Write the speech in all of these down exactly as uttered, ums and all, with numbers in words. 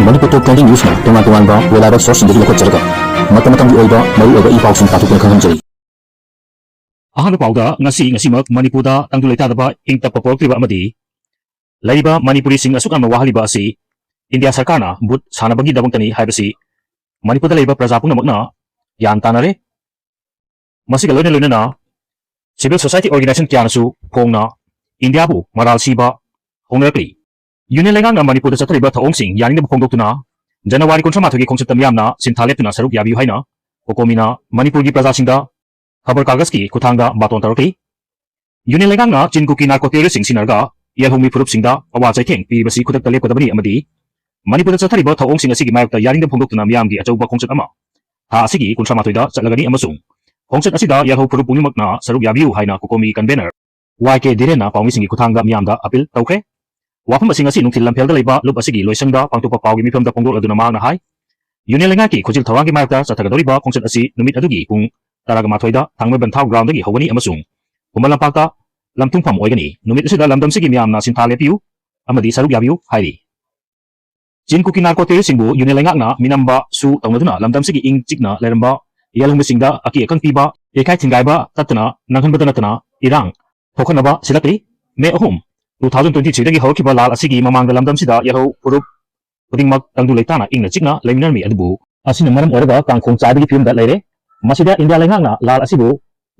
ꯃꯅꯤꯄꯨꯔ ꯇꯣꯞ twenty ꯅ꯭ꯌꯨꯁꯅ ꯇꯣꯉꯥꯟ ꯇꯣꯉꯥꯟꯕ web ꯁꯣꯔꯁꯁꯤꯡꯗꯒꯤ ꯂꯧꯈꯠꯆꯔꯒ ꯃꯇꯝ ꯃꯇꯝꯒꯤ ꯑꯣꯏꯕ ꯃꯔꯨꯑꯣꯏꯕ ꯏ ꯄꯥꯎꯁꯤꯡ ꯄꯥꯊꯣꯛꯇꯨꯅ ꯈꯪꯍꯟꯖꯔꯤ꯫ ꯑꯍꯥꯟꯕ ꯄꯥꯎꯗ ꯉꯁꯤ ꯉꯁꯤꯃꯛ ꯃꯅꯤꯄꯨꯔꯗ ꯇꯪꯗꯨ ꯂꯩꯇꯥꯗꯕ ꯏꯪ ꯇꯞꯄ ꯄꯣꯔꯛꯇ꯭ꯔꯤꯕ ꯑꯃꯗꯤ ꯂꯩꯔꯤꯕ ꯃꯅꯤꯄꯨꯔꯤꯁꯤꯡ ꯑꯁꯨꯛ ꯌꯥꯝꯅ ꯋꯥꯍꯜꯂꯤꯕ ꯑꯁꯤ ꯏꯟꯗꯤꯌꯥ ꯁꯔꯀꯥꯔꯅ ꯚꯨꯠ ꯁꯥꯟꯅꯕꯒꯤꯗꯃꯛꯇꯅꯤ ꯍꯥꯏꯕꯁꯤ ꯃꯅꯤꯄꯨꯔꯗ ꯂꯩꯔꯤꯕ ꯄ꯭ꯔꯖꯥ ꯄꯨꯝꯅꯃꯛꯅ ꯒ꯭ꯌꯥꯟ ꯇꯥꯅꯔꯦ꯫ ꯃꯁꯤꯒ ꯂꯣꯏꯅ ꯂꯣꯏꯅꯅ civil society organization ꯀꯌꯥꯅꯁꯨ ꯐꯣꯡꯅ ꯏꯟꯗꯤꯌꯥꯕꯨ ꯃꯔꯥꯜ ꯁꯤꯕ ꯐꯣꯡꯅꯔꯛꯂꯤ꯫ ꯌꯨꯅꯤꯌꯟ ꯂꯩꯉꯥꯛꯅ ꯃꯅꯤꯄꯨꯔꯗ ꯆꯠꯊꯔꯤꯕ ꯊꯧꯑꯣꯡꯁꯤꯡ ꯌꯥꯅꯤꯡꯗꯕ ꯐꯣꯡꯗꯣꯛꯇꯨꯅ ꯖꯅꯋꯥꯔꯤ ꯀꯨꯟꯊ꯭ꯔꯥ ꯃꯥꯊꯣꯏꯒꯤ ꯈꯣꯡꯆꯠꯇ ꯃꯤꯌꯥꯝꯅ ꯁꯤꯟꯊꯥ ꯂꯦꯞꯇꯨꯅ ꯁꯔꯨꯛ ꯌꯥꯕꯤꯌꯨ ꯍꯥꯏꯅ ꯀꯣꯀꯣꯃꯤꯅ ꯃꯅꯤꯄꯨꯔꯒꯤ ꯄ꯭ꯔꯖꯥꯁꯤꯡꯗ ꯈꯕꯔ ꯀꯥꯒꯖꯀꯤ ꯈꯨꯠꯊꯥꯡꯗ ꯕꯥꯇꯣꯟ ꯇꯧꯔꯛꯂꯤ꯫ ꯌꯨꯅꯤꯌꯟ ꯂꯩꯉꯥꯛꯅ ꯆꯤꯟ ꯀꯨꯀꯤ ꯅꯥꯔꯀꯣ ꯇꯦꯔꯣꯔꯤꯁꯁꯤꯡ ꯁꯤꯟꯅꯔꯒ ꯌꯦꯜꯍꯧꯃꯤ ꯐꯨꯔꯨꯞꯁꯤꯡꯗ ꯑꯋꯥ ꯆꯩꯊꯦꯡ ꯄꯤꯔꯤꯕꯁꯤ ꯈꯨꯗꯛꯇ ꯂꯦꯞꯀꯗꯕꯅꯤ ꯑꯃꯗꯤ ꯃꯅꯤꯄꯨꯔꯗ ꯆꯠꯊꯔꯤꯕ ꯊꯧꯑꯣꯡꯁꯤꯡ ꯑꯁꯤꯒꯤ ꯃꯥꯌꯣꯛꯇ ꯌꯥꯅꯤꯡꯗꯕ ꯐꯣꯡꯗꯣꯛꯇꯨꯅ ꯃꯤꯌꯥꯝꯒꯤ ꯑꯆꯧꯕ ꯈꯣꯡꯆꯠ ꯑꯃ ꯊꯥ ꯑꯁꯤꯒꯤ ꯀꯨꯟꯊ꯭ꯔꯥ ꯃꯥꯊꯣꯏꯗ ꯆꯠꯂꯒꯅꯤ ꯑꯃꯁꯨꯡ ꯈꯣꯡꯆꯠ ꯑꯁꯤꯗ ꯌꯦꯜꯍꯧ ꯐꯨꯔꯨꯞ ꯄꯨꯝꯅꯃꯛꯅ ꯁꯔꯨꯛ ꯌꯥꯕꯤꯌꯨ ꯍꯥꯏꯅ ꯀꯣꯀꯣꯃꯤꯒꯤ ꯀꯟꯚꯦꯅꯔ ꯋꯥꯏ ꯀꯦ ꯙꯤꯔꯦꯟꯅ ꯄꯥꯎꯃꯤꯁꯤꯡꯒꯤ ꯈꯨꯠꯊꯥꯡꯗ ꯃꯤꯌꯥꯝꯗ ꯑꯄꯤꯜ ꯇꯧꯈ꯭ꯔꯦ꯫ ꯋꯥꯐꯝ ꯑꯁꯤꯡ ꯑꯁꯤ ꯅꯨꯡꯊꯤꯜ ꯂꯝꯐꯦꯜꯗ ꯂꯩꯕ ꯂꯨꯞ ꯑꯁꯤꯒꯤ ꯂꯣꯏꯁꯪꯗ ꯄꯥꯡꯊꯣꯛꯄ ꯄꯥꯎꯒꯤ ꯃꯤꯐꯝꯗ ꯐꯣꯡꯗꯣꯛꯂꯗꯨꯅ ꯃꯍꯥꯛꯅ ꯍꯥꯏ, ꯌꯨꯅꯤꯌꯟ ꯂꯩꯉꯥꯛꯀꯤ ꯈꯨꯖꯤꯜ ꯊꯧꯔꯥꯡꯒꯤ ꯃꯥꯌꯣꯛꯇ ꯆꯠꯊꯒꯗꯧꯔꯤꯕ ꯈꯣꯡꯆꯠ ꯑꯁꯤ ꯅꯨꯃꯤꯠ ꯑꯗꯨꯒꯤ ꯄꯨꯡ ꯇꯔꯥꯒ ꯃꯥꯊꯣꯏꯗ ꯊꯥꯡꯃꯩꯕꯟꯊꯥꯎ ꯒ꯭ꯔꯥꯎꯟꯗꯒꯤ ꯍꯧꯒꯅꯤ ꯑꯃꯁꯨꯡ ꯈꯨꯃꯟ ꯂꯝꯄꯥꯛꯇ ꯂꯝꯊꯨꯡꯐꯝ ꯑꯣꯏꯒꯅꯤ꯫ ꯅꯨꯃꯤꯠ ꯑꯁꯤꯗ ꯂꯝꯗꯝꯁꯤꯒꯤ ꯃꯤꯌꯥꯝꯅ ꯁꯤꯟꯊꯥ ꯂꯦꯞꯄꯤꯌꯨ ꯑꯃꯗꯤ ꯁꯔꯨꯛ ꯌꯥꯕꯤꯌꯨ ꯍꯥꯏꯔꯤ꯫ ꯆꯤꯟ ꯀꯨꯀꯤ ꯅꯥꯔꯀꯣ ꯇꯦꯔꯣꯔꯤꯁꯁꯤꯡꯕꯨ ꯌꯨꯅꯤꯌꯟ ꯂꯩꯉꯥꯛꯅ ꯃꯤꯅꯝꯕꯁꯨ ꯇꯧꯅꯗꯨꯅ ꯂꯝꯗꯝꯁꯤꯒꯤ ꯏꯪ ꯆꯤꯛꯅ ꯂꯩꯔꯝꯕ ꯌꯦꯜꯍꯧꯃꯤꯁꯤꯡꯗ ꯑꯀꯤ ꯑꯈꯪ ꯄꯤꯕ, ꯌꯩꯈꯥꯏ ꯊꯤꯟꯒꯥꯏꯕ ꯇꯠꯇꯅ ꯅꯪꯍꯟꯕꯗ ꯅꯠꯇꯅ ꯏꯔꯥꯡ ꯊꯣꯛꯍꯟꯅꯕ ꯁꯤꯜꯂꯛꯂꯤ꯫ ꯃꯦ ꯑꯍꯨꯝ, two thousand twenty three ꯗꯒꯤ ꯍꯧꯔꯛꯈꯤꯕ ꯂꯥꯜ ꯑꯁꯤꯒꯤ ꯃꯃꯥꯡꯗ ꯂꯝꯗꯝꯁꯤꯗ ꯌꯦꯜꯍꯧ ꯐꯨꯔꯨꯞ ꯈꯨꯗꯤꯡꯃꯛ ꯇꯪꯗꯨ ꯂꯩꯇꯥꯅ ꯏꯪꯅ ꯆꯤꯛꯅ ꯂꯩꯃꯤꯟꯅꯔꯝꯃꯤ ꯑꯗꯨꯕꯨ ꯑꯁꯤꯅ ꯃꯔꯝ ꯑꯣꯏꯔꯒ ꯀꯥꯡꯈꯣꯡ ꯆꯥꯏꯕꯒꯤ ꯐꯤꯕꯝꯗ ꯂꯩꯔꯦ꯫ ꯃꯁꯤꯗ ꯏꯟꯗꯤꯌꯥ ꯂꯩꯉꯥꯛꯅ ꯂꯥꯜ ꯑꯁꯤꯕꯨ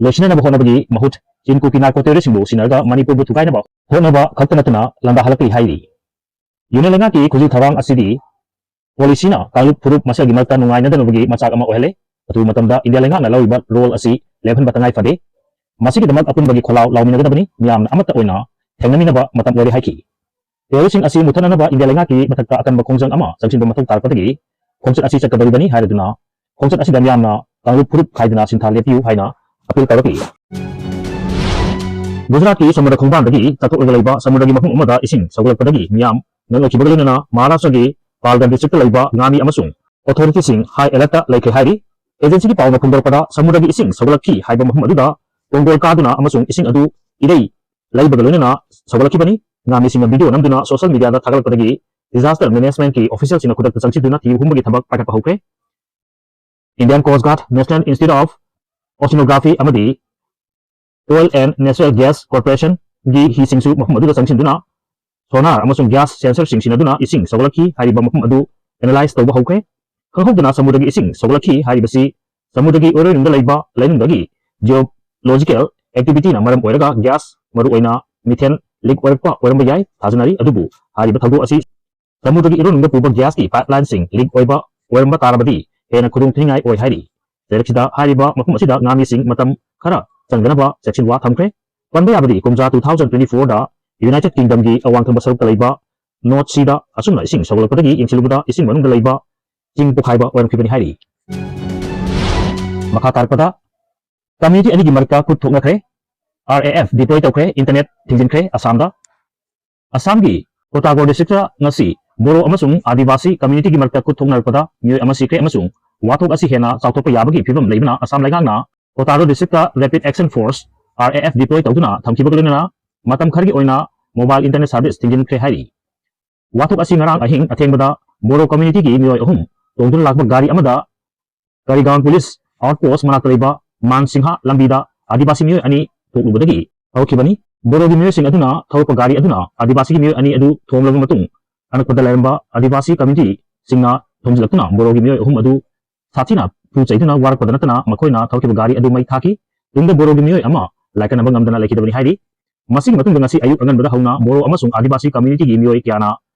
ꯂꯣꯏꯁꯤꯟꯅꯅꯕ ꯍꯣꯠꯅꯕꯒꯤ ꯃꯍꯨꯠ ꯆꯤꯟ ꯀꯨꯀꯤ ꯅꯥꯔꯀꯣ ꯇꯦꯔꯣꯔꯤꯁꯁꯤꯡꯕꯨ ꯁꯤꯟꯅꯔꯒ ꯃꯅꯤꯄꯨꯔꯕꯨ ꯊꯨꯒꯥꯏꯅꯕ ꯍꯣꯠꯅꯕ ꯈꯛꯇ ꯅꯠꯇꯅ ꯂꯥꯟꯗꯥꯍꯜꯂꯛꯂꯤ ꯍꯥꯏꯔꯤ꯫ ꯌꯨꯅꯤꯌꯟ ꯂꯩꯉꯥꯛꯀꯤ ꯈꯨꯖꯤꯜ ꯊꯧꯔꯥꯡ ꯑꯁꯤꯗꯤ ꯄꯣꯂꯤꯁꯤꯅ ꯀꯥꯡꯂꯨꯞ ꯐꯨꯔꯨꯞ ꯃꯁꯦꯜꯒꯤ ꯃꯔꯛꯇ ꯅꯨꯡꯉꯥꯏꯅꯗꯅꯕꯒꯤ ꯃꯆꯥꯛ ꯑꯃ ꯑꯣꯏꯍꯜꯂꯦ꯫ ꯑꯊꯨꯕ ꯃꯇꯝꯗ ꯏꯟꯗꯤꯌꯥ ꯂꯩꯉꯥꯛꯅ ꯂꯧꯔꯤꯕ ꯔꯣꯜ ꯑꯁꯤ ꯂꯦꯞꯍꯟꯕ ꯇꯉꯥꯏ ꯐꯗꯦ꯫ ꯃꯁꯤꯒꯤꯗꯃꯛ ꯑꯄꯨꯟꯕꯒꯤ ꯈꯣꯜꯂꯥꯎ ꯂꯥꯎꯃꯤꯟꯅꯒꯗꯕꯅꯤ꯫ ꯃꯤꯌꯥꯝꯅ ꯑꯃꯠꯇ ꯑꯣꯏꯅ ꯊꯦꯡꯅꯃꯤꯟꯅꯕ ꯃꯇꯝ ꯑꯣꯏꯔꯦ ꯍꯥꯏꯈꯤ꯫ ꯇꯦꯔꯣꯔꯤꯁꯁꯤꯡ ꯑꯁꯤ ꯃꯨꯠꯊꯠꯅꯅꯕ ꯏꯟꯗꯤꯌꯥ ꯂꯩꯉꯥꯛꯀꯤ ꯃꯊꯛꯇ ꯑꯀꯟꯕ ꯈꯣꯡꯖꯪ ꯑꯃ ꯆꯪꯁꯤꯟꯕ ꯃꯊꯧ ꯇꯥꯔꯛꯄꯗꯒꯤ ꯈꯣꯡꯆꯠ ꯑꯁꯤ ꯆꯠꯀꯗꯧꯔꯤꯕꯅꯤ ꯍꯥꯏꯔꯗꯨꯅ ꯈꯣꯡꯆꯠ ꯑꯁꯤꯗ ꯃꯤꯌꯥꯝꯅ ꯀꯥꯡꯂꯨꯞ ꯐꯨꯔꯨꯞ ꯈꯥꯏꯗꯅ ꯁꯤꯟꯊꯥ ꯂꯦꯞꯄꯤꯌꯨ ꯍꯥꯏꯅ ꯑꯄꯤꯜ ꯇꯧꯔꯛꯂꯤ꯫ ꯒꯨꯖꯔꯥꯠꯀꯤ ꯁꯃꯨꯗ꯭ꯔ ꯈꯣꯡꯕꯥꯟꯗꯒꯤ ꯆꯠꯊꯣꯛꯂꯒ ꯂꯩꯕ ꯁꯃꯨꯗ꯭ꯔꯒꯤ ꯃꯐꯝ ꯑꯃꯗ ꯏꯁꯤꯡ ꯁꯧꯒꯠꯂꯛꯄꯗꯒꯤ ꯃꯤꯌꯥꯝ ꯉꯛꯅꯈꯤꯕꯒ ꯂꯣꯏꯅꯅ ꯃꯍꯥꯔꯥꯁꯇ꯭ꯔꯒꯤ ꯄꯥꯜꯒꯟ ꯗꯤꯁꯇ꯭ꯔꯤꯛꯇ ꯂꯩꯕ ꯉꯥꯃꯤ ꯑꯃꯁꯨꯡ ꯑꯣꯊꯣꯔꯤꯇꯤꯁꯤꯡ ꯍꯥꯏ ꯑꯦꯂꯔꯠꯇ ꯂꯩꯈ꯭ꯔꯦ ꯍꯥꯏꯔꯤ꯫ ꯑꯦꯖꯦꯟꯁꯤꯒꯤ ꯄꯥꯎꯅ ꯐꯣꯡꯗꯣꯔꯛꯄꯗ ꯁꯃꯨꯗ꯭ꯔꯒꯤ ꯏꯁꯤꯡ ꯁꯧꯒꯠꯂꯛꯈꯤ ꯍꯥꯏꯕ ꯃꯐꯝ ꯑꯗꯨꯗ ꯇꯣꯡꯒꯣꯜ ꯀꯥꯗꯨꯅ ꯑꯃꯁꯨꯡ ꯏꯁꯤꯡ ꯑꯗꯨ ꯏꯔꯩ ꯂꯩꯕꯒ ꯂꯣꯏꯅꯅ ꯁꯧꯒꯠꯂꯛꯈꯤꯕꯅꯤ꯫ ꯉꯥꯃꯤꯁꯤꯡꯅ ꯚꯤꯗꯤꯑꯣ ꯅꯝꯗꯨꯅ ꯁꯣꯁꯤꯌꯦꯜ ꯃꯤꯗꯤꯌꯥꯗ ꯊꯥꯒꯠꯂꯛꯄꯗꯒꯤ disaster management ꯀꯤ official ꯁꯤꯡꯅ ꯈꯨꯗꯛꯇ ꯆꯪꯁꯤꯟꯗꯨꯅ ꯊꯤꯕ ꯍꯨꯝꯕꯒꯤ ꯊꯕꯛ ꯄꯥꯏꯈꯠꯄ ꯍꯧꯈ꯭ꯔꯦ꯫ Indian Coast Guard, National Institute of Oceanography ꯑꯃꯗꯤ Oil and Natural Gas Corporation ꯒꯤ ꯍꯤꯁꯤꯡꯁꯨ ꯃꯐꯝ ꯑꯗꯨꯗ ꯆꯪꯁꯤꯟꯗꯨꯅ sonar ꯑꯃꯁꯨꯡ gas sensor ꯁꯤꯡ ꯁꯤꯖꯤꯟꯅꯗꯨꯅ ꯏꯁꯤꯡ ꯁꯧꯒꯠꯂꯛꯈꯤ ꯍꯥꯏꯔꯤꯕ ꯃꯐꯝ ꯑꯗꯨ analyze ꯇꯧꯕ ꯍꯧꯈ꯭ꯔꯦ꯫ ꯈꯪꯍꯧꯗꯅ ꯁꯃꯨꯗ꯭ꯔꯒꯤ ꯏꯁꯤꯡ ꯁꯧꯒꯠꯂꯛꯈꯤ ꯍꯥꯏꯔꯤꯕꯁꯤ ꯁꯃꯨꯗ꯭ꯔꯒꯤ ꯏꯔꯣꯏꯅꯨꯡꯗ ꯂꯩꯕ ꯂꯩꯅꯨꯡꯗꯒꯤ geological activity ꯅ ꯃꯔꯝ ꯑꯣꯏꯔꯒ gas, ꯃꯔꯨꯑꯣꯏꯅ methane, leak ꯑꯣꯏꯔꯛꯄ ꯑꯣꯏꯔꯝꯕ ꯌꯥꯏ ꯊꯥꯖꯅꯔꯤ꯫ ꯑꯗꯨꯕꯨ ꯍꯥꯏꯔꯤꯕ ꯊꯧꯗꯣꯛ ꯑꯁꯤ ꯁꯃꯨꯗ꯭ꯔꯒꯤ ꯏꯔꯣꯟꯅꯨꯡꯗ ꯄꯨꯕ gas ꯀꯤ pipeline ꯁꯤꯡ leak ꯑꯣꯏꯕ ꯑꯣꯏꯔꯝꯕ ꯇꯥꯔꯕꯗꯤ ꯍꯦꯟꯅ ꯈꯨꯗꯣꯡ ꯊꯤꯅꯤꯡꯉꯥꯏ ꯑꯣꯏ ꯍꯥꯏꯔꯤ꯫ ꯂꯥꯏꯔꯤꯛꯁꯤꯗ ꯍꯥꯏꯔꯤꯕ ꯃꯐꯝ ꯑꯁꯤꯗ ꯉꯥꯃꯤꯁꯤꯡ ꯃꯇꯝ ꯈꯔ ꯆꯪꯗꯅꯕ ꯆꯦꯛꯁꯤꯟꯋꯥ ꯊꯝꯈ꯭ꯔꯦ꯫ ꯄꯟꯕ ꯌꯥꯕꯗꯤ ꯀꯨꯝꯖꯥ two thousand twenty four ꯗ United Kingdom ꯒꯤ ꯑꯋꯥꯡ ꯊꯪꯕ ꯁꯔꯨꯛꯇ ꯂꯩꯕ North Sea ꯗ ꯑꯁꯨꯝꯅ ꯏꯁꯤꯡ ꯁꯧꯒꯠꯂꯛꯄꯗꯒꯤ ꯌꯦꯡꯁꯤꯜꯂꯨꯕꯗ ꯏꯁꯤꯡ ꯃꯅꯨꯡꯗ ꯂꯩꯕ ꯆꯤꯡ ꯄꯣꯛꯈꯥꯏꯕ ꯑꯣꯏꯔꯝꯈꯤꯕꯅꯤ ꯍꯥꯏꯔꯤ꯫ ꯃꯈꯥ ꯇꯥꯔꯛꯄꯗ community ꯑꯅꯤꯒꯤ ꯃꯔꯛꯇ ꯈꯨꯠ ꯊꯣꯛꯅꯈ꯭ꯔꯦ꯫ R A F deploy ꯇꯧꯈ꯭ꯔꯦ, internet ꯊꯤꯡꯖꯤꯟꯈ꯭ꯔꯦ ꯑꯁꯥꯝꯗ꯫ ꯑꯁꯥꯝꯒꯤ ꯀꯣꯇꯥꯒꯣ district ꯇ ꯉꯁꯤ ꯕꯣꯔꯣ ꯑꯃꯁꯨꯡ ꯑꯥꯗꯤꯕꯥꯁꯤ community ꯒꯤ ꯃꯔꯛꯇ ꯈꯨꯠ ꯊꯣꯛꯅꯔꯛꯄꯗ ꯃꯤꯑꯣꯏ ꯑꯃ ꯁꯤꯈ꯭ꯔꯦ ꯑꯃꯁꯨꯡ ꯋꯥꯊꯣꯛ ꯑꯁꯤ ꯍꯦꯟꯅ ꯆꯥꯎꯊꯣꯛꯄ ꯌꯥꯕꯒꯤ ꯐꯤꯕꯝ ꯂꯩꯕꯅ ꯑꯁꯥꯝ ꯂꯩꯉꯥꯛꯅ ꯀꯣꯇꯥꯒꯣ district ꯇ Rapid Action Force, R A F deploy ꯇꯧꯗꯨꯅ ꯊꯝꯈꯤꯕꯒ ꯂꯣꯏꯅꯅ ꯃꯇꯝ ꯈꯔꯒꯤ ꯑꯣꯏꯅ mobile internet service ꯊꯤꯡꯖꯤꯟꯈ꯭ꯔꯦ ꯍꯥꯏꯔꯤ꯫ ꯋꯥꯊꯣꯛ ꯑꯁꯤ ꯉꯔꯥꯡ ꯑꯍꯤꯡ ꯑꯊꯦꯡꯕꯗ ꯕꯣꯔꯣ community ꯒꯤ ꯃꯤꯑꯣꯏ ꯑꯍꯨꯝ ꯇꯣꯡꯗꯨꯅ ꯂꯥꯛꯄ ꯒꯥꯔꯤ ꯑꯃꯗ ꯀꯔꯤꯒꯥꯎꯟ police outpost ꯃꯅꯥꯛꯇ ꯂꯩꯕ ꯃꯥꯟ ꯁꯤꯡꯍ ꯂꯝꯕꯤꯗ ꯑꯥꯗꯤꯕꯥꯁꯤ ꯃꯤꯑꯣꯏ ꯑꯅꯤ ꯊꯣꯛꯂꯨꯕꯗꯒꯤ ꯍꯧꯔꯛꯈꯤꯕꯅꯤ꯫ ꯕꯣꯔꯣꯒꯤ ꯃꯤꯑꯣꯏꯁꯤꯡ ꯑꯗꯨꯅ ꯊꯧꯔꯛꯄ ꯒꯥꯔꯤ ꯑꯗꯨꯅ ꯑꯥꯗꯤꯕꯥꯁꯤꯒꯤ ꯃꯤꯑꯣꯏ ꯑꯅꯤ ꯑꯗꯨ ꯊꯣꯝꯂꯕ ꯃꯇꯨꯡ ꯑꯅꯛꯄꯗ ꯂꯩꯔꯝꯕ ꯑꯥꯗꯤꯕꯥꯁꯤ community ꯁꯤꯡꯅ ꯊꯣꯝꯖꯤꯜꯂꯛꯇꯨꯅ ꯕꯣꯔꯣꯒꯤ ꯃꯤꯑꯣꯏ ꯑꯍꯨꯝ ꯑꯗꯨ ꯁꯥꯊꯤꯅ ꯐꯨ ꯆꯩꯗꯨꯅ ꯋꯥꯔꯛꯄꯗ ꯅꯠꯇꯅ ꯃꯈꯣꯏꯅ ꯊꯧꯔꯛꯈꯤꯕ ꯒꯥꯔꯤ ꯑꯗꯨ ꯃꯩ ꯊꯥꯈꯤ꯫ ꯇꯨꯡꯗ ꯕꯣꯔꯣꯒꯤ ꯃꯤꯑꯣꯏ ꯑꯃ ꯂꯥꯏꯀꯠꯅꯕ ꯉꯝꯗꯅ ꯂꯩꯈꯤꯗꯕꯅꯤ ꯍꯥꯏꯔꯤ꯫ ꯃꯁꯤꯒꯤ ꯃꯇꯨꯡꯗ ꯉꯁꯤ ꯑꯌꯨꯛ ꯑꯉꯟꯕꯗ ꯍꯧꯅ ꯕꯣꯔꯣ ꯑꯃꯁꯨꯡ ꯑꯥꯗꯤꯕꯥꯁꯤ community ꯒꯤ ꯃꯤꯑꯣꯏ ꯀꯌꯥꯅ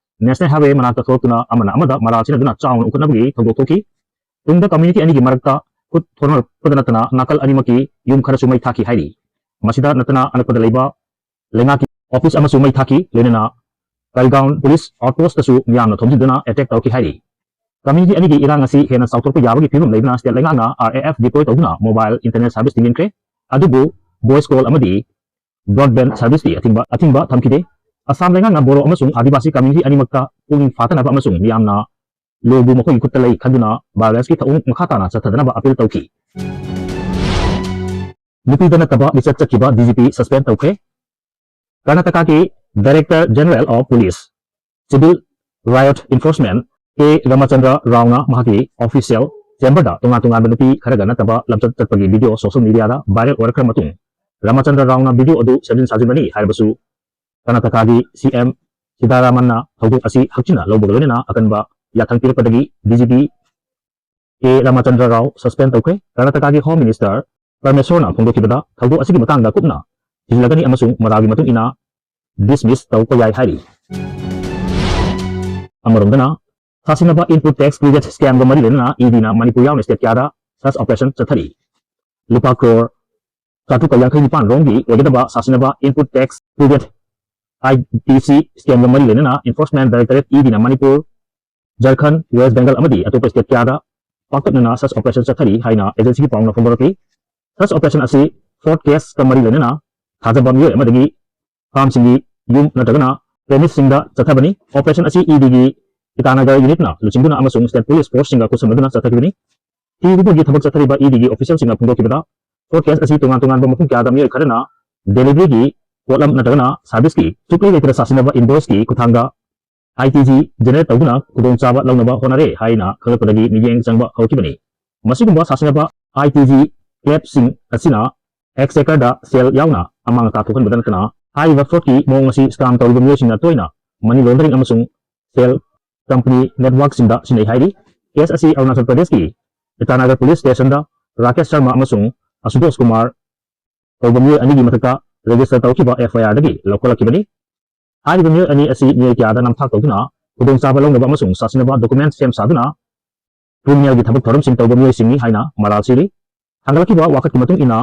National Highway ꯃꯅꯥꯛꯇ ꯊꯣꯛꯂꯛꯇꯨꯅ ꯑꯃꯅ ꯑꯃꯗ ꯃꯔꯥꯜ ꯁꯤꯟꯅꯗꯨꯅ ꯆꯥꯎꯅ ꯎꯈꯠꯅꯕꯒꯤ ꯊꯧꯗꯣꯛ ꯊꯣꯛꯈꯤ꯫ ꯇꯨꯡꯗ community ꯑꯅꯤꯒꯤ ꯃꯔꯛꯇ ꯈꯨꯠ ꯊꯣꯛꯅꯔꯛꯄꯗ ꯅꯠꯇꯅ ꯅꯥꯀꯜ ꯑꯅꯤꯃꯛꯀꯤ ꯌꯨꯝ ꯈꯔꯁꯨ ꯃꯩ ꯊꯥꯈꯤ ꯍꯥꯏꯔꯤ꯫ ꯃꯁꯤꯗ ꯅꯠꯇꯅ ꯑꯅꯛꯄꯗ ꯂꯩꯕ ꯂꯩꯉꯥꯛꯀꯤ office ꯑꯃꯁꯨ ꯃꯩ ꯊꯥꯈꯤ, ꯂꯣꯏꯅꯅ ꯀꯔꯤꯒꯥꯎꯟ police outpost ꯇꯁꯨ ꯃꯤꯌꯥꯝꯅ ꯊꯣꯝꯖꯤꯟꯗꯨꯅ attack ꯇꯧꯔꯛꯈꯤ ꯍꯥꯏꯔꯤ꯫ Community ꯑꯅꯤꯒꯤ ꯏꯔꯥꯡ ꯑꯁꯤ ꯍꯦꯟꯅ ꯆꯥꯎꯊꯣꯛꯄ ꯌꯥꯕꯒꯤ ꯐꯤꯕꯝ ꯂꯩꯕꯅ state ꯂꯩꯉꯥꯛꯅ R A F deploy ꯇꯧꯗꯨꯅ mobile internet service ꯊꯤꯡꯖꯤꯟꯈ꯭ꯔꯦ꯫ ꯑꯗꯨꯕꯨ voice call ꯑꯃꯗꯤ broadband service ꯇꯤ ꯑꯊꯤꯡꯕ, ꯑꯊꯤꯡꯕ ꯊꯝꯈꯤꯗꯦ꯫ ꯑꯁꯥꯝ ꯂꯩꯉꯥꯛꯅ ꯕꯣꯔꯣ ꯑꯃꯁꯨꯡ ꯑꯥꯗꯤꯕꯥꯁꯤ community ꯑꯅꯤꯃꯛꯇ ꯄꯨꯛꯅꯤꯡ ꯐꯥꯊꯅꯕ ꯑꯃꯁꯨꯡ ꯃꯤꯌꯥꯝꯅ ꯂꯣꯕꯨ ꯃꯈꯣꯏꯒꯤ ꯈꯨꯠꯇ ꯂꯩ ꯈꯟꯗꯨꯅ violence ꯀꯤ ꯊꯧꯑꯣꯡ ꯃꯈꯥ ꯇꯥꯅ ꯆꯠꯊꯗꯅꯕ appeal ꯇꯧꯈꯤ꯫ ꯅꯨꯄꯤꯗ ꯅꯠꯇꯕ ꯂꯤꯆꯠ ꯆꯠꯈꯤꯕ D G P suspend ꯇꯧꯈ꯭ꯔꯦ꯫ ꯀꯔꯅꯥꯇꯀꯥꯒꯤ Director General of Police, Civil Riot Enforcement K Ramachandra Raoꯅ ꯃꯍꯥꯛꯀꯤ official chamberꯗ ꯇꯣꯉꯥꯟ ꯇꯣꯉꯥꯟꯕ ꯅꯨꯄꯤ ꯈꯔꯒ ꯅꯠꯇꯕ ꯂꯝꯆꯠ ꯆꯠꯄꯒꯤ video social mediaꯗ viral ꯑꯣꯏꯔꯛꯈ꯭ꯔ ꯃꯇꯨꯡ, Ramachandra Raoꯅ video ꯑꯗꯨ ꯁꯦꯝꯖꯤꯟ ꯁꯥꯖꯤꯟꯕꯅꯤ ꯍꯥꯏꯔꯕꯁꯨ, ꯀꯔꯅꯥꯇꯀꯥꯒꯤ C M ꯁꯤꯗꯥꯔꯥꯃꯟꯅ ꯊꯧꯗꯣꯛ ꯑꯁꯤ ꯍꯛꯆꯤꯟꯅ ꯂꯧꯕꯒ ꯂꯣꯏꯅꯅ ꯑꯀꯟꯕ ꯌꯥꯊꯪ ꯄꯤꯔꯛꯄꯗꯒꯤ D G P K Ramachandra Rao suspend ꯇꯧꯈ꯭ꯔꯦ꯫ ꯀꯔꯅꯥꯇꯀꯥꯒꯤ Home Minister ꯄꯔꯃꯦꯁꯣꯔꯅ ꯐꯣꯡꯗꯣꯛꯈꯤꯕꯗ, ꯊꯧꯗꯣꯛ ꯑꯁꯤꯒꯤ ꯃꯇꯥꯡꯗ ꯀꯨꯞꯅ ꯊꯤꯖꯤꯜꯂꯒꯅꯤ ꯑꯃꯁꯨꯡ ꯃꯔꯥꯜꯒꯤ ꯃꯇꯨꯡ ꯏꯟꯅ dismiss ꯇꯧꯕ ꯌꯥꯏ ꯍꯥꯏꯔꯤ꯫ ꯑꯃꯔꯣꯝꯗꯅ, ꯁꯥꯁꯤꯟꯅꯕ input tax credit scamꯒ ꯃꯔꯤ ꯂꯩꯅꯅ EDꯅ ꯃꯅꯤꯄꯨꯔ ꯌꯥꯎꯅ state ꯀꯌꯥꯗ search operation ꯆꯠꯊꯔꯤ꯫ ꯂꯨꯄꯥ ꯀ꯭ꯔꯣꯔ ꯆꯥꯇ꯭ꯔꯨꯛꯀ ꯌꯥꯡꯈꯩ ꯅꯤꯄꯥꯟ ꯔꯣꯝꯒꯤ ꯑꯣꯏꯒꯗꯕ ꯁꯥꯁꯤꯟꯅꯕ input tax credit, ITC scamꯒ ꯃꯔꯤ ꯂꯩꯅꯅ Enforcement Directorate, EDꯅ ꯃꯅꯤꯄꯨꯔ, ꯖꯔꯈꯟ, West Bengal ꯑꯃꯗꯤ ꯑꯇꯣꯞꯄ state ꯀꯌꯥꯗ ꯄꯥꯛꯇꯛꯅꯅ search operation ꯆꯠꯊꯔꯤ ꯍꯥꯏꯅ agencyꯒꯤ ꯄꯥꯎꯅ ꯐꯣꯡꯗꯣꯔꯛꯂꯤ꯫ Search operation ꯑꯁꯤ fraud caseꯀ ꯃꯔꯤ ꯂꯩꯅꯅ ꯊꯥꯖꯕ ꯃꯤꯑꯣꯏ ꯑꯃꯗꯒꯤ farmꯁꯤꯡꯒꯤ ꯌꯨꯝ ꯅꯠꯇ꯭ꯔꯒꯅ premiseꯁꯤꯡꯗ ꯆꯠꯊꯕꯅꯤ꯫ Operation ꯑꯁꯤ EDꯒꯤ ꯏꯇꯥꯅꯒꯔ unitꯅ ꯂꯨꯆꯤꯡꯗꯨꯅ ꯑꯃꯁꯨꯡ state police forceꯁꯤꯡꯒ ꯈꯨꯠꯁꯝꯅꯗꯨꯅ ꯆꯠꯊꯈꯤꯕꯅꯤ꯫ ꯊꯤꯕꯒꯤ ꯊꯕꯛ ꯆꯠꯊꯔꯤꯕ EDꯒꯤ officialꯁꯤꯡꯅ ꯐꯣꯡꯗꯣꯛꯈꯤꯕꯗ, fraud case ꯑꯁꯤ ꯇꯣꯉꯥꯟ ꯇꯣꯉꯥꯟꯕ ꯃꯐꯝ ꯀꯌꯥꯗ ꯃꯤꯑꯣꯏ ꯈꯔꯅ deliveryꯒꯤ ꯄꯣꯠꯂꯝ ꯅꯠꯇ꯭ꯔꯒꯅ serviceꯀꯤ ꯁꯨꯛꯂꯩ ꯂꯩꯇꯅ ꯁꯥꯁꯤꯟꯅꯕ invoiceꯀꯤ ꯈꯨꯠꯊꯥꯡꯗ ITC generate ꯇꯧꯗꯨꯅ ꯈꯨꯗꯣꯡꯆꯥꯕ ꯂꯧꯅꯕ ꯍꯣꯠꯅꯔꯦ ꯍꯥꯏꯅ ꯈꯪꯂꯛꯄꯗꯒꯤ ꯃꯤꯠꯌꯦꯡ ꯆꯪꯕ ꯍꯧꯔꯛꯈꯤꯕꯅꯤ꯫ ꯃꯁꯤꯒꯨꯝꯕ ꯁꯥꯁꯤꯟꯅꯕ ITC clapꯁꯤꯡ ꯑꯁꯤꯅ exchequerꯗ ꯁꯦꯜ ꯌꯥꯎꯅ ꯑꯃꯥꯡ ꯑꯇꯥ ꯊꯣꯛꯍꯟꯕꯗ ꯅꯠꯇꯅ, ꯍꯥꯏꯔꯤꯕ fraudꯀꯤ ꯃꯑꯣꯡ ꯑꯁꯤ scam ꯇꯧꯔꯤꯕ ꯃꯤꯑꯣꯏꯁꯤꯡꯅ ꯇꯣꯏꯅ money laundering ꯑꯃꯁꯨꯡ shell company networkꯁꯤꯡꯗ ꯁꯤꯖꯤꯟꯅꯩ ꯍꯥꯏꯔꯤ꯫ Case ꯑꯁꯤ ꯑꯔꯨꯅꯥꯆꯜ ꯄ꯭ꯔꯗꯦꯁꯀꯤ ꯏꯇꯥꯅꯒꯔ police stationꯗ ꯔꯥꯀꯦꯁ ꯁꯔꯃ ꯑꯃꯁꯨꯡ ꯑꯁꯨꯇꯣꯁ ꯀꯨꯃꯥꯔ ꯀꯧꯕ ꯃꯤꯑꯣꯏ ꯑꯅꯤꯒꯤ ꯃꯊꯛꯇ register ꯇꯧꯈꯤꯕ FIRꯗꯒꯤ ꯂꯧꯈꯠꯂꯛꯈꯤꯕꯅꯤ꯫ ꯍꯥꯏꯔꯤꯕ ꯃꯤꯑꯣꯏ ꯑꯅꯤ ꯑꯁꯤ ꯃꯤꯑꯣꯏ ꯀꯌꯥꯗ ꯅꯝꯊꯥꯛ ꯇꯧꯗꯨꯅ ꯈꯨꯗꯣꯡꯆꯥꯕ ꯂꯧꯅꯕ ꯑꯃꯁꯨꯡ ꯁꯥꯁꯤꯟꯅꯕ document ꯁꯦꯝ ꯁꯥꯗꯨꯅ criminalꯒꯤ ꯊꯕꯛ ꯊꯧꯔꯝꯁꯤꯡ ꯇꯧꯕ ꯃꯤꯑꯣꯏꯁꯤꯡꯅꯤ ꯍꯥꯏꯅ ꯃꯔꯥꯜ ꯁꯤꯔꯤ꯫ ꯊꯥꯡꯒꯠꯂꯛꯈꯤꯕ ꯋꯥꯀꯠꯀꯤ ꯃꯇꯨꯡ ꯏꯟꯅ,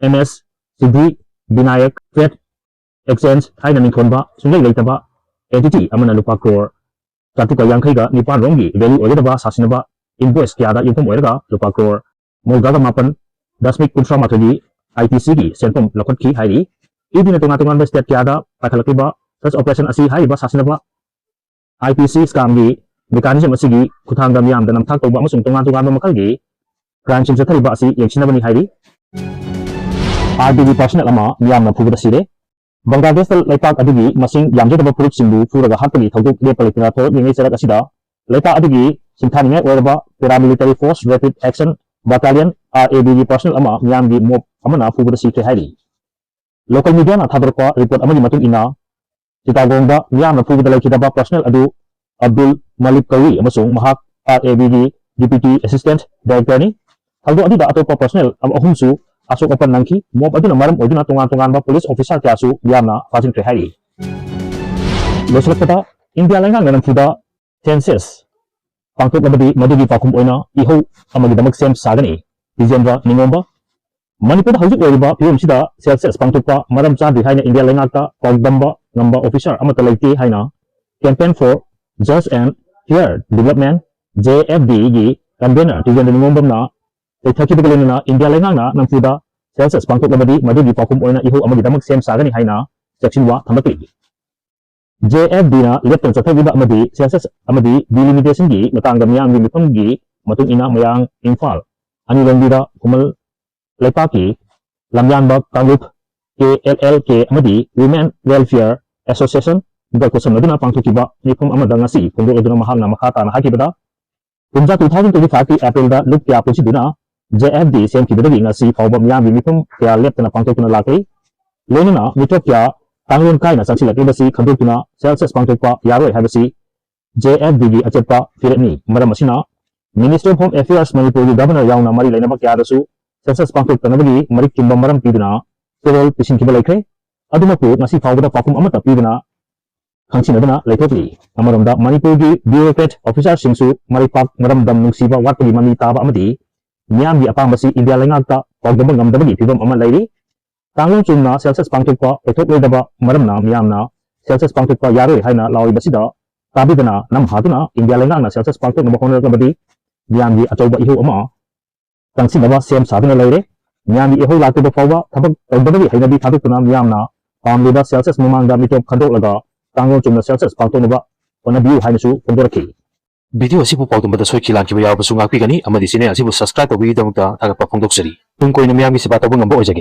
M S Siddhi Vinayak Freight Exchange ꯍꯥꯏꯅ ꯃꯤꯡꯊꯣꯟꯕ ꯁꯨꯡꯂꯩ ꯂꯩꯇꯕ entity ꯑꯃꯅ ꯂꯨꯄꯥ ꯀ꯭ꯔꯣꯔ ꯆꯥꯇ꯭ꯔꯨꯛꯀ ꯌꯥꯡꯈꯩꯒ ꯅꯤꯄꯥꯟ ꯔꯣꯝꯒꯤ value ꯑꯣꯏꯒꯗꯕ ꯁꯥꯁꯤꯟꯅꯕ invoice ꯀꯌꯥꯗ ꯌꯨꯝꯐꯝ ꯑꯣꯏꯔꯒ ꯂꯨꯄꯥ ꯀ꯭ꯔꯣꯔ ꯃꯧꯗ꯭ꯔꯥꯒ ꯃꯥꯄꯟ ꯗꯁꯃꯤꯛ ꯀꯨꯟꯊ꯭ꯔꯥ ꯃꯥꯊꯣꯏꯒꯤ ITCꯒꯤ ꯁꯦꯟꯐꯝ ꯂꯧꯈꯠꯈꯤ ꯍꯥꯏꯔꯤ꯫ EDꯅ ꯇꯣꯉꯥꯟ ꯇꯣꯉꯥꯟꯕ state ꯀꯌꯥꯗ ꯄꯥꯏꯈꯠꯂꯛꯂꯤꯕ search operation ꯑꯁꯤ ꯍꯥꯏꯔꯤꯕ ꯁꯥꯁꯤꯟꯅꯕ ITC scamꯒꯤ mechanism ꯑꯁꯤꯒꯤ ꯈꯨꯠꯊꯥꯡꯗ ꯃꯤꯌꯥꯝꯗ ꯅꯝꯊꯥꯛ ꯇꯧꯕ ꯑꯃꯁꯨꯡ ꯇꯣꯉꯥꯟ ꯇꯣꯉꯥꯟꯕ ꯃꯈꯜꯒꯤ crimeꯁꯤꯡ ꯆꯠꯊꯔꯤꯕ ꯑꯁꯤ ꯌꯦꯡꯁꯤꯟꯅꯕꯅꯤ ꯍꯥꯏꯔꯤ꯫ RDꯒꯤ personnel ꯑꯃ ꯃꯤꯌꯥꯝꯅ ꯐꯨꯕꯗ ꯁꯤꯔꯦ꯫ ꯕꯪꯒ꯭ꯂꯥꯗꯦꯁꯇ ꯂꯩꯄꯥꯛ ꯑꯗꯨꯒꯤ ꯃꯁꯤꯡ ꯌꯥꯝꯖꯗꯕ ꯐꯨꯔꯨꯞꯁꯤꯡꯕꯨ ꯐꯨꯔꯒ ꯍꯥꯠꯄꯒꯤ ꯊꯧꯗꯣꯛ ꯂꯦꯞꯄ ꯂꯩꯇꯅ ꯊꯣꯔꯛꯂꯤꯉꯩ ꯆꯔꯛ ꯑꯁꯤꯗ ꯂꯩꯄꯥꯛ ꯑꯗꯨꯒꯤ ꯁꯤꯡꯊꯥꯅꯤꯡꯉꯥꯏ ꯑꯣꯏꯔꯕ Paramilitary Force Rapid Action Battalion, RAB, ꯒꯤ personnel ꯑꯃ ꯃꯤꯌꯥꯝꯒꯤ mob ꯑꯃꯅ ꯐꯨꯕꯗ ꯁꯤꯈ꯭ꯔꯦ ꯍꯥꯏꯔꯤ꯫ Local media ꯅ ꯊꯥꯗꯣꯔꯛꯄ report ꯑꯃꯒꯤ ꯃꯇꯨꯡ ꯏꯟꯅ, ꯆꯤꯇꯥꯒꯣꯡꯗ ꯃꯤꯌꯥꯝꯅ ꯐꯨꯕꯗ ꯂꯩꯈꯤꯗꯕ personnel ꯑꯗꯨ ꯑꯕꯗꯨꯜ ꯃꯥꯂꯤꯛ ꯀꯧꯏ ꯑꯃꯁꯨꯡ ꯃꯍꯥꯛ RAB ꯒꯤ Deputy Assistant Director ꯅꯤ꯫ ꯊꯧꯗꯣꯛ ꯑꯗꯨꯗ ꯑꯇꯣꯞꯄ personnel ꯑꯍꯨꯝꯁꯨ ꯑꯁꯣꯛ ꯑꯄꯟ ꯅꯪꯈꯤ꯫ Mob ꯑꯗꯨꯅ ꯃꯔꯝ ꯑꯣꯏꯗꯨꯅ ꯇꯣꯉꯥꯟ ꯇꯣꯉꯥꯟꯕ police officer ꯀꯌꯥꯁꯨ ꯃꯤꯌꯥꯝꯅ ꯐꯥꯖꯤꯟꯈ꯭ꯔꯦ ꯍꯥꯏꯔꯤ꯫ ꯂꯣꯏꯁꯤꯜꯂꯛꯄꯗ, ꯏꯟꯗꯤꯌꯥ ꯂꯩꯉꯥꯛꯅ ꯅꯝꯐꯨꯗ census ꯄꯥꯡꯊꯣꯛꯂꯕꯗꯤ ꯃꯗꯨꯒꯤ ꯄꯥꯎꯈꯨꯝ ꯑꯣꯏꯅ ꯏꯍꯧ ꯑꯃꯒꯤꯗꯃꯛ ꯁꯦꯝ ꯁꯥꯒꯅꯤ꯫ ꯇꯤꯖꯦꯟꯗ꯭ꯔ ꯅꯤꯉꯣꯝꯕ꯫ ꯃꯅꯤꯄꯨꯔꯗ ꯍꯧꯖꯤꯛ ꯑꯣꯏꯔꯤꯕ ꯐꯤꯕꯝꯁꯤꯗ census ꯄꯥꯡꯊꯣꯛꯄ ꯃꯔꯝ ꯆꯥꯗ꯭ꯔꯤ ꯍꯥꯏꯅ ꯏꯟꯗꯤꯌꯥ ꯂꯩꯉꯥꯛꯇ ꯄꯥꯎꯗꯝꯕ ꯉꯝꯕ officer ꯑꯃꯠꯇ ꯂꯩꯇꯦ ꯍꯥꯏꯅ Campaign for Just and Fair Development, JFD, ꯒꯤ convener ꯇꯤꯖꯦꯟꯗ꯭ꯔ ꯅꯤꯉꯣꯝꯕꯝꯅ ꯆꯩꯊꯈꯤꯕꯒ ꯂꯣꯏꯅꯅ ꯏꯟꯗꯤꯌꯥ ꯂꯩꯉꯥꯛꯅ ꯅꯝꯐꯨꯗ census ꯄꯥꯡꯊꯣꯛꯂꯕꯗꯤ ꯃꯗꯨꯒꯤ ꯄꯥꯎꯈꯨꯝ ꯑꯣꯏꯅ ꯏꯍꯧ ꯑꯃꯒꯤꯗꯃꯛ ꯁꯦꯝ ꯁꯥꯒꯅꯤ ꯍꯥꯏꯅ ꯆꯦꯛꯁꯤꯟꯋꯥ ꯊꯝꯂꯛꯂꯤ꯫ JFD ꯅ ꯂꯦꯞꯇꯅ ꯆꯠꯊꯔꯤꯕ ꯑꯃꯗꯤ census ꯑꯃꯗꯤ delimitation ꯒꯤ ꯃꯇꯥꯡꯗ ꯃꯤꯌꯥꯝꯒꯤ ꯃꯤꯐꯝꯒꯤ ꯃꯇꯨꯡ ꯏꯟꯅ ꯃꯌꯥꯡ ꯏꯝꯐꯥꯜ ꯑꯅꯤꯔꯣꯝꯒꯤꯗ ꯈꯨꯃꯟ ꯂꯩꯄꯥꯛꯀꯤ ꯂꯝꯌꯥꯟꯕ ꯀꯥꯡꯂꯨꯞ, KLLK, ꯑꯃꯗꯤ Women Welfare Association ꯒ ꯈꯨꯠꯁꯝꯅꯗꯨꯅ ꯄꯥꯡꯊꯣꯛꯈꯤꯕ ꯃꯤꯐꯝ ꯑꯃꯗ ꯉꯁꯤ ꯐꯣꯡꯗꯣꯛꯂꯗꯨꯅ ꯃꯍꯥꯛꯅ ꯃꯈꯥ ꯇꯥꯅ ꯍꯥꯏꯈꯤꯕꯗ, ꯀꯨꯝꯖꯥ two thousand twenty five ꯀꯤ April ꯗ ꯂꯨꯞ ꯀꯌꯥ ꯄꯨꯟꯁꯤꯟꯗꯨꯅ JFD ꯁꯦꯝꯈꯤꯕꯗꯒꯤ ꯉꯁꯤ ꯐꯥꯎꯕ ꯃꯤꯌꯥꯝꯒꯤ ꯃꯤꯐꯝ ꯀꯌꯥ ꯂꯦꯞꯇꯅ ꯄꯥꯡꯊꯣꯛꯇꯨꯅ ꯂꯥꯛꯂꯤ꯫ ꯂꯣꯏꯅꯅ ꯃꯤꯇꯣꯞ ꯀꯌꯥ ꯀꯥꯡꯂꯣꯟ ꯀꯥꯏꯅ ꯆꯪꯁꯤꯜꯂꯛꯂꯤꯕꯁꯤ ꯈꯟꯗꯣꯛꯇꯨꯅ census ꯄꯥꯡꯊꯣꯛꯄ ꯌꯥꯔꯣꯏ ꯍꯥꯏꯕꯁꯤ JFD ꯒꯤ ꯑꯆꯦꯠꯄ ꯐꯤꯔꯦꯞꯅꯤ꯫ ꯃꯔꯝ ꯑꯁꯤꯅ Ministry of Home Affairs ꯃꯅꯤꯄꯨꯔꯒꯤ Governor ꯌꯥꯎꯅ ꯃꯔꯤ ꯂꯩꯅꯕ ꯀꯌꯥꯗꯁꯨ census ꯄꯥꯡꯊꯣꯛꯇꯅꯕꯒꯤ ꯃꯔꯤꯛ ꯆꯨꯝꯕ ꯃꯔꯝ ꯄꯤꯗꯨꯅ ꯈꯨꯗꯣꯜ ꯄꯤꯁꯤꯟꯈꯤꯕ ꯂꯩꯈ꯭ꯔꯦ꯫ ꯑꯗꯨꯃꯛꯄꯨ ꯉꯁꯤ ꯐꯥꯎꯕꯗ ꯄꯥꯎꯈꯨꯝ ꯑꯃꯠꯇ ꯄꯤꯗꯅ ꯈꯪꯁꯤꯟꯅꯗꯨꯅ ꯂꯩꯊꯣꯛꯂꯤ꯫ ꯑꯃꯔꯣꯝꯗ ꯃꯅꯤꯄꯨꯔꯒꯤ bureaucrat officer ꯁꯤꯡꯁꯨ ꯃꯔꯩꯄꯥꯛ ꯃꯔꯝꯗꯝ ꯅꯨꯡꯁꯤꯕ ꯋꯥꯠꯄꯒꯤ ꯃꯃꯤ ꯇꯥꯕ ꯑꯃꯗꯤ ꯃꯤꯌꯥꯝꯒꯤ ꯑꯄꯥꯝꯕꯁꯤ ꯏꯟꯗꯤꯌꯥ ꯂꯩꯉꯥꯛꯇ ꯄꯥꯎꯗꯝꯕ ꯉꯝꯗꯕꯒꯤ ꯐꯤꯕꯝ ꯑꯃ ꯂꯩꯔꯤ꯫ ꯀꯥꯡꯂꯣꯟ ꯆꯨꯝꯅ census ꯄꯥꯡꯊꯣꯛꯄ ꯑꯣꯏꯊꯣꯛꯂꯣꯏꯗꯕ ꯃꯔꯝꯅ ꯃꯤꯌꯥꯝꯅ census ꯄꯥꯡꯊꯣꯛꯄ ꯌꯥꯔꯣꯏ ꯍꯥꯏꯅ ꯂꯥꯎꯔꯤꯕꯁꯤꯗ ꯇꯥꯕꯤꯗꯅ ꯅꯝꯍꯥꯗꯨꯅ ꯏꯟꯗꯤꯌꯥ ꯂꯩꯉꯥꯛꯅ census ꯄꯥꯡꯊꯣꯛꯅꯕ ꯍꯣꯠꯅꯔꯛꯂꯕꯗꯤ ꯃꯤꯌꯥꯝꯒꯤ ꯑꯆꯧꯕ ꯏꯍꯧ ꯑꯃ ꯇꯪꯁꯤꯟꯅꯕ ꯁꯦꯝ ꯁꯥꯗꯨꯅ ꯂꯩꯔꯦ꯫ ꯃꯤꯌꯥꯝꯒꯤ ꯏꯍꯧ ꯂꯥꯛꯇ꯭ꯔꯤꯕ ꯐꯥꯎꯕ ꯊꯕꯛ ꯇꯧꯗꯕꯒꯤ ꯍꯩꯅꯕꯤ ꯊꯥꯗꯣꯛꯇꯨꯅ ꯃꯤꯌꯥꯝꯅ ꯄꯥꯝꯂꯤꯕ census ꯃꯃꯥꯡꯗ ꯃꯤꯇꯣꯞ ꯈꯟꯗꯣꯛꯂꯒ ꯀꯥꯡꯂꯣꯟ ꯆꯨꯝꯅ census ꯄꯥꯡꯊꯣꯛꯅꯕ ꯍꯣꯠꯅꯕꯤꯌꯨ ꯍꯥꯏꯅꯁꯨ ꯐꯣꯡꯗꯣꯔꯛꯈꯤ꯫ Video ꯑꯁꯤꯕꯨ ꯄꯥꯎꯗꯝꯕꯗ ꯁꯣꯏꯈꯤ ꯂꯥꯟꯈꯤꯕ ꯌꯥꯎꯔꯕꯁꯨ ꯉꯥꯛꯄꯤꯒꯅꯤ ꯑꯃꯗꯤ channel ꯑꯁꯤꯕꯨ subscribe ꯇꯧꯕꯤꯕꯒꯤꯗꯃꯛꯇ ꯊꯥꯒꯠꯄ ꯐꯣꯡꯗꯣꯛꯆꯔꯤ꯫ ꯇꯨꯡ ꯀꯣꯏꯅ ꯃꯤꯌꯥꯝꯒꯤ ꯁꯦꯕꯥ ꯇꯧꯕ ꯉꯝꯕ ꯑꯣꯏꯖꯒꯦ꯫